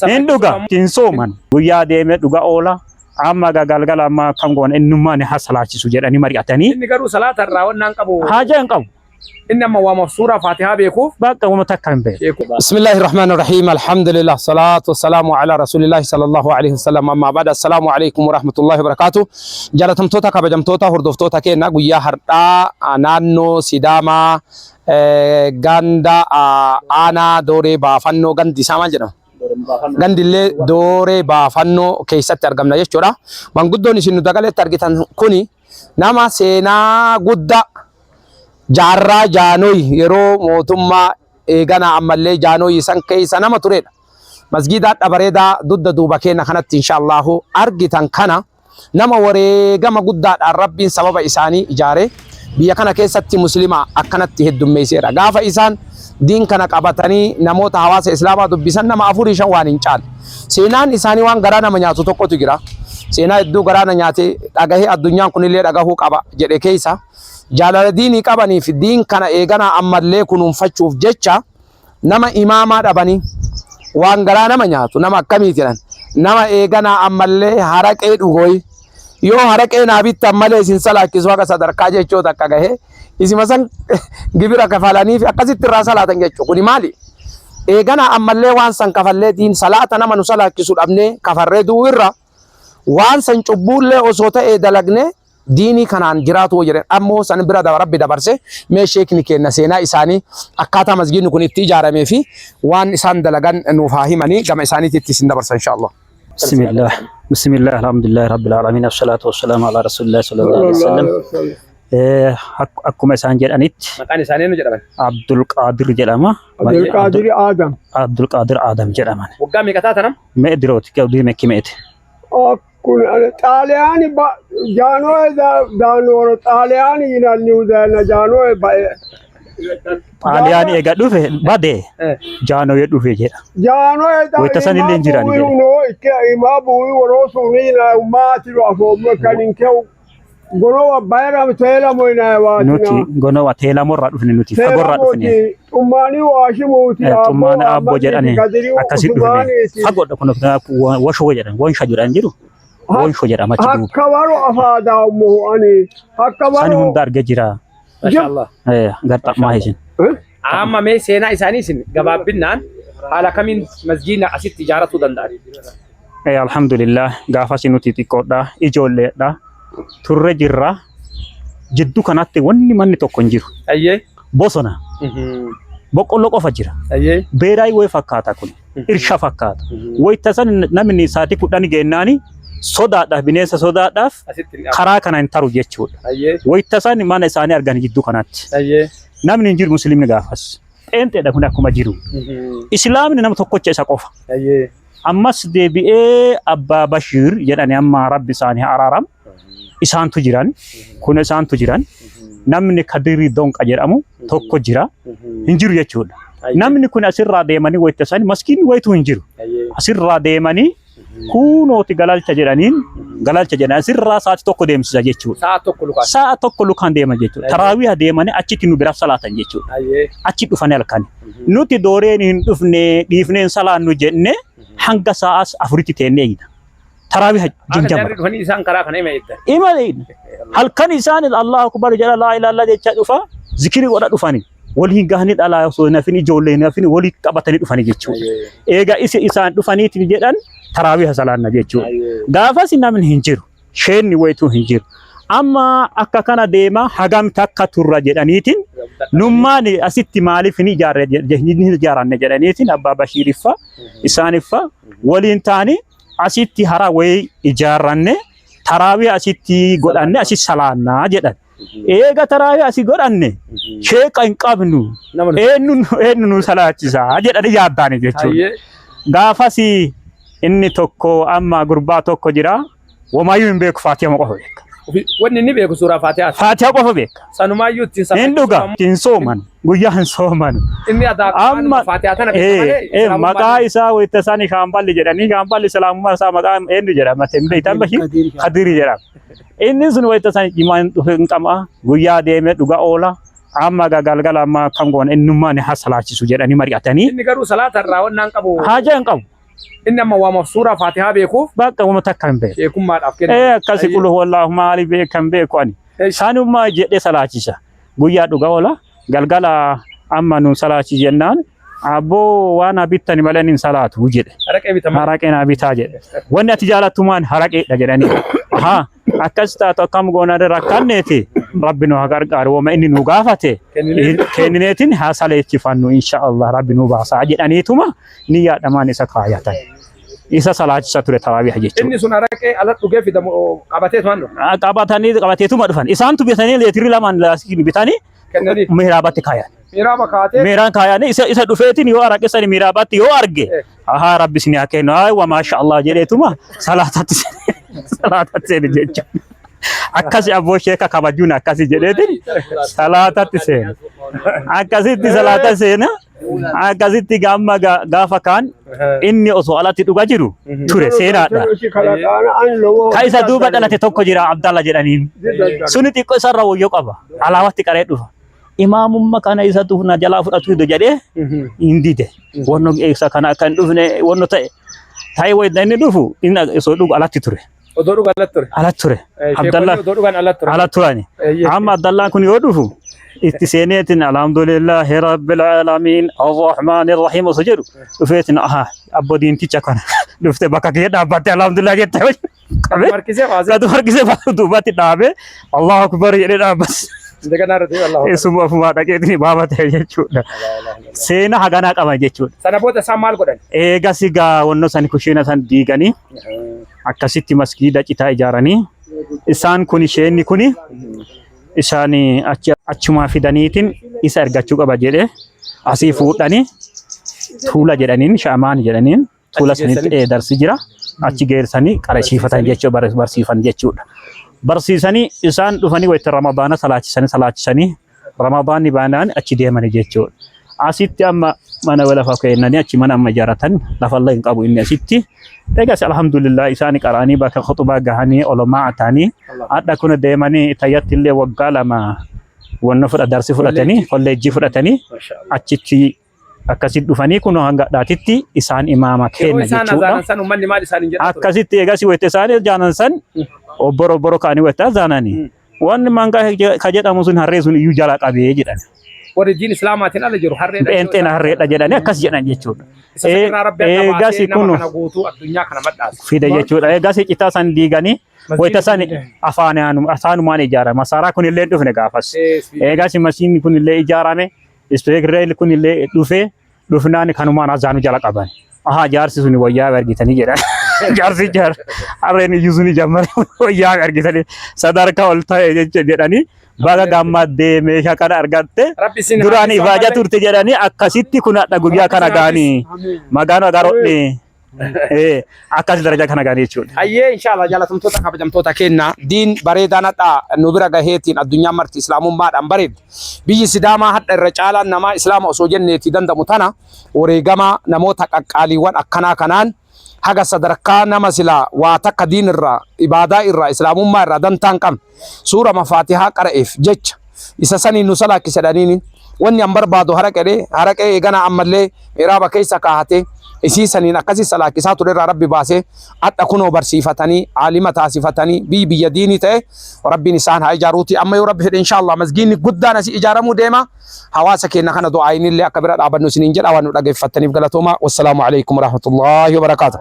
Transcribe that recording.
Hin dhuga hin sooman guyyaa deemee dhuga oola amma galgala amma akkam goona innummaan haa salaachisu jedhanii mari'atanii. Inni garuu salaata irraa wannaan qabu. Haajaa hin qabu. Inni amma waamaaf suuraa Faatihaa beekuuf. Bakka wama takka hin beeku. بسم الله الرحمن الرحيم، الحمد لله، صلاة والسلام على رسول الله صلى الله عليه وسلم، أما بعد، السلام عليكم ورحمة الله وبركاته. Jaalatamtoota, kabajamtoota hordoftoota keenya, guyyaa har'aa naannoo Sidaamaa, ganda aanaa Dooree Baafannoo, gandi isaa maal jedhama? Gandillee Dooree Baafannoo keessatti argamna jechuudha. Manguddoon isin nu dagaletti argitan kuni nama seenaa guddaa jaarraa Jaanoy yeroo mootummaa eeganaa ammallee Jaanoy san keessa nama turedha. Masgiida bareedaa dugda duuba keenya kanatti inshaallahu argitan kana nama wareegama guddaadhaan Rabbiin sababa isaanii ijaare biyya kana keessatti Muslima akkanatti heddummeesseera. Gaafa isaan diin kana qabatanii namoota hawaasa Islaamaa dubbisan nama afurii shan waan hin caalle. Seenaan isaanii waan garaa nama nyaatu tokkotu jira. Seenaa hedduu garaa na nyaate dhagahee addunyaan kunillee dhagahuu qaba jedhe keessa, jaalala diinii qabaniif diin kana eeganaa ammallee kunuunfachuuf jecha nama imaamaa dhabanii, waan garaa nama nyaatu, nama akkamii jedhan, nama eeganaa ammallee haraqee dhugooyi yoo haraqee naa bittan malee isin salaachisu haga sadarkaa jechoota akka gahee isima san gibira kafalanii fi akkasitti irraa salaatan jechuudha. Kuni maali? Eeganaa ammallee waan san kafallee diin salaata nama nu salaachisu dhabnee kafarree du'u irra waan san cubbuullee osoo ta'ee dalagnee diinii kanaan jiraatu jedhan. Ammoo san bira Rabbi dabarse. Mee sheekni kenna seenaa isaanii, akkaataa masgiidni kun itti ijaaramee fi waan isaan dalagan nuuf haa himanii, gama isaaniitti isin dabarsa inshallah. بسم الله، بسم الله، الحمد لله رب العالمين، الصلاة والسلام على رسول الله صلى الله عليه وسلم. Akkuma isaan jedhanitti Maqaan isaanii eenyu jedhaman? Abdul Qaadir jedhama. Abdulqaadir Adam. Abdul Qaadir Adam jedhaman. Waggaa meeqa taatanam? Me'e dirooti gabdii mekki me'ete. Kun Xaaliyaani jaanoo daanooro Xaaliyaani yinannihu dayna jaanoo bae. Xaaliyaanii eega dhufe bade Jaanoyee dhufe jedha. Jaanoo. Wayita san illee hin jirani jedhe. No ikke ima bu'i woroo suni na maatiro afoomme kaninke gonowa bayram teelamo ina Nuti waatina. Gonowa Teelamorraa dhufne, nuti fagorraa dhufne. Xummaanii waashimuuti. Xummaana Aabboo jedhani akkasi dhufne. Fagoodha kun, washoo jedhan, wonsha jedhan jiru. Wonsho jedhama achi duuba. Hakka waro afaadaammo ani hakka Sani waro. hunda argee jira. Mashaallah. Garxammaa isin. Amma mee seenaa isaanii isin gabaabbinaan haala kamiin masgiidna asitti ijaaratuu danda'an? Alhamdulillah, gaafas nuti xiqqoodha, ijoolleedha, turre jirra. Jidduu kanatti wanni manni tokko hin jiru. Bosona boqqolloo qofa jira. Beeraayii wayi fakkaata kun, irsha fakkaata. Wayita san namni sa'aatii 10 geennaani sodaadhaaf, bineensa sodaadhaaf Asitti hin karaa kana hin taru jechuudha. Wayita san mana isaanii argan jidduu kanatti. Namni hin jiru, Musliimni gaafas. Pheenxeedha kun akkuma jiru. Islaamni nama tokkocha isa qofa. Ammas deebi'ee Abbaa Bashiir jedhani, amma Rabbi isaanii haa araaram. Isaantu jiran. Kun isaantu jiran. Namni Kadirii Donqa jedhamu tokko jira. Hin jiru jechuudha. Namni kun asirraa deemanii wayita sani maskiinni wayituu hin jiru. Asirraa deemanii kuunooti galalcha jedhaniin, galalcha jedhan asirraa sa'aatii 1 deemsisa jechuudha. Sa'a 1 lukaan. Sa'a 1 lukaan deeman jechuudha. Taraawiha deemanii achitti nu bira salaatan jechuudha. Achi dhufanii halkan. Nuti dooreen hin dhufne, dhiifnee hin salaannu jenne, hanga sa'a 4tti teennee eegna. Taraawiha Akka jinjama. jarri dhufanii isaan karaa kana hima eeggan. Ima eegna. Halkan isaan Allahu akbar jedha, laa ilaaha illallah jechaa dhufa, zikirii godha dhufanii. Waliin gahanii dhalaa osoo hin hafin, ijoollee hin hafin, walii qabatanii dhufanii jechuudha. Eega isi isaan dhufaniitiin jedhan taraawiha salaanna jechuudha. Gaafas namni hin jiru. Sheenni wayituu hin jiru. Amma akka kana deema hagam takka turra jedhaniitiin, nummaan asitti maaliif hin ijaarre hin ijaaranne jedhaniitiin, Abbaa Bashiiriffa isaaniffa waliin ta'anii asitti hara wayii ijaarranne, taraawii asitti godhanne, asi salaannaa jedhan. Eega taraawii asi godhanne sheeqa hin qabnu, eenyu eenyu nu salaachisaa jedhanii yaaddaani jechuudha. Gaafas inni tokko amma gurbaa tokko jira. Womaayyuu hin beeku, Faatiha qofa beeka. Wanni inni beeku suuraa Faatihaati. Faatiha qofa beeka. Sanumaayyuu ittiin Hin dhuga, hin sooman, guyyaa hin sooman. Inni adaa Amma Faatihaa tana beeka malee. Maqaa isaa wayita isaan Shaamballi jedhanii, Shaamballi Islaamummaa isaa maqaa eenyu jedhama? Hin beektan bahi? Kadiri jedhama. Inni sun wayita isaan imaan dhufe hin qama, guyyaa deemee dhuga oola. Amma galgala amma akkam goona, innummaan haa salaachisu jedhanii mari'atanii. Inni garuu salaata irraa wannaan qabu. Haajaa hin qabu. Inni amma waamaaf suuraa Faatihaa beekuuf Bakka wama takka hin beeku. sheekummaadhaaf kenna. Ee akkasi qul huwallahu maali beekan beeku ani. Sanuma jedhee salaachisa. Guyyaa dhuga oola. Galgala amma nu salaachi jennaan abboo waan haa bittani malee hin salaatu jedhe. Haraqee bitama. Haraqee naa bitaa jedhe. Wanni ati jaalattu maal haraqeedha jedhanii. Ahaa akkas taatu akkam goonarre rakkanneeti rabbi nu haa gargaaru wama inni nu gaafate kennineetiin haa saleechifannu insha Allah rabbi nu baasaa jedhaniituma niyyaadhamaan isa kaayatan. Isa salaachisa ture taraawiha jechuudha. Inni sun haraqee ala dhugee fidamu qabatee tuman dhufa. Qabatanii qabateetuma dhufan. Isaantu bitanii leetirii lamaan laasii bitanii Kennanii. mihraabatti kaayan. Miraaba kaatee. Miiraan kaayanii isa dhufeetiin yoo araqe sani miiraabaatti yoo arge ahaa rabbi isin haa kennu haa wa maasha Allah jedheetuma salaatatti salaatatti seeni jecha. Akkasi abboo sheeka kabajuun akkasi jedheetiin salaatatti seena. Akkasitti salaata seena. Akkasitti gamma gaafa kaan inni osoo alatti dhuga jiru ture seenaadha. Ka isa duuba dhalate tokko jira Abdalla jedhaniin. Suni xiqqoo isarra wayyoo qaba. Alaabatti qaree dhufa. Imaamummaa kana isatu na jalaa fudhatu jedhee hin dide. Wanno eegsa kana akka hin dhufne wanno ta'e. Ta'e wayita inni dhufu inni osoo dhugu alatti ture. Odoo dhugan alatti ture. Alatti ture. Abdallah Sheekonni odoo dhugan alatti ture. ala turani. Amma Abdallaan kun yoo dhufu itti seeneetiin alhamdulillahi rabbil aalamiin arrahmaani arrahiim osoo jedhu dhufeetiin aha abbo diinticha kana dhufte bakka kee dhaabbatte alhamdulillah jette qabee Harkisee baasee. gadu harkisee duubatti dhaabee Allahu akbar jedhee dhaabbate. Indagana irra deebi'e Allahu akbar. Isuma ofumaa dhaqeetiin baaba ta'e jechuudha. Seena haganaa qaba jechuudha. Sana booda isaan maal godhan? Eegas egaa wanno san kushiina san diiganii akkasitti masgiida citaa ijaaranii isaan kun isheenni kuni isaan achi achumaa fidaniitiin isa ergachuu qaba jedhee asii fuudhanii tuula jedhaniin shaamaan jedhaniin tuula sanitti darsi jira achi geessanii qarashiifatan jechuudha barsiifan jechuudha. Barsiisanii isaan dhufanii wayita ramadaana salaachisanii salaachisanii ramadaanni baanaan achi deemanii jechuudha. Asitti amma mana lafa kennanii achi mana amma ijaarratan lafallee hin qabu inni asitti. Egas alhamdulillah isaan qara'anii bakka khutubaa gahanii olomaa ta'anii hadha kun deemanii tayyatti illee waggaa lama wanna fudha darsi fudhatanii kolleejjii fudhatanii achitti akkasitti dhufanii kun hanga dhaatitti isaan imaama Yeroo kenna isaan jechuudha. azaanan san uummanni maal isaan hin jedhan ture? Akkasitti egas wayita isaan jaanan san obboro obboro ka'anii wayita azaananii wanni mangaa ka jedhamu sun harree sun iyyuu jala qabee jedhan. Warri diin Islaamaatiin ala jiru harreedha. Pheenxeen harreedha jedhanii akkas jedhan jechuudha. Isa irraa rabbi akka Eegas baasee nama kun kana guutuu addunyaa kana madhaase. fide jechuudha. Eegas citaa san diiganii wayita san afaanumaan ijaarame. Masaaraa kun illee dhufne gaafas. Eegas masiin kun illee ijaarame. Ispeekireel kun illee dhufe dhufnaan kanumaan azaanu jala qaban. Ahaa jaarsi suni wayyaa argitanii jedhan. Jaarsi jaar harreen iyyuu suni jammare wayyaa argitanii sadarkaa ol ta'e jecha jedhanii baga gammaddee meeshaa kana argatte Rabbi isin duraan haa ifaajaa turte jedhanii akkasitti kun hadha guyyaa kana gaanii magaan agaroodhe akkas daraja kana gaanii jechuudha. Hayyee inshallah jaalatamtoota kabajamtoota keenya diin bareedaan hadha nu bira gaheetiin addunyaan marti islaamummaadhaan bareedde. Biyyi Sidaamaa hadha irra caalaan namaa islaama osoo jenneetii danda'mu tana wareegama namoota qaqqaaliiwwan akkanaa kanaan haga sadarkaa nama silaa waa takka diin irraa ibaadaa irraa islaamummaa irraa dantaa hin qabne suura mafaatihaa qara'eef jecha isa saniin nu salaakisedhaniini wanni an barbaadu haraqedhe haraqee eegana ammallee miraaba keessa kaahate isii saniin akkasii salaakisaa ture irraa rabbi baasee hadha kunoo barsiifatanii aalima taasifatanii biyyi biyya diinii ta'e rabbiin isaan haa ijaaruuti amma yoo rabbi fedhe inshaallah masgiinni guddaan asii ijaaramuu deema hawaasa keenya kana du'aayinillee akka bira dhaabannu isiniin jedha waan nu dhageeffattaniif galatooma wassalaamu alaikum warahmatullaahi wabarakaatuh.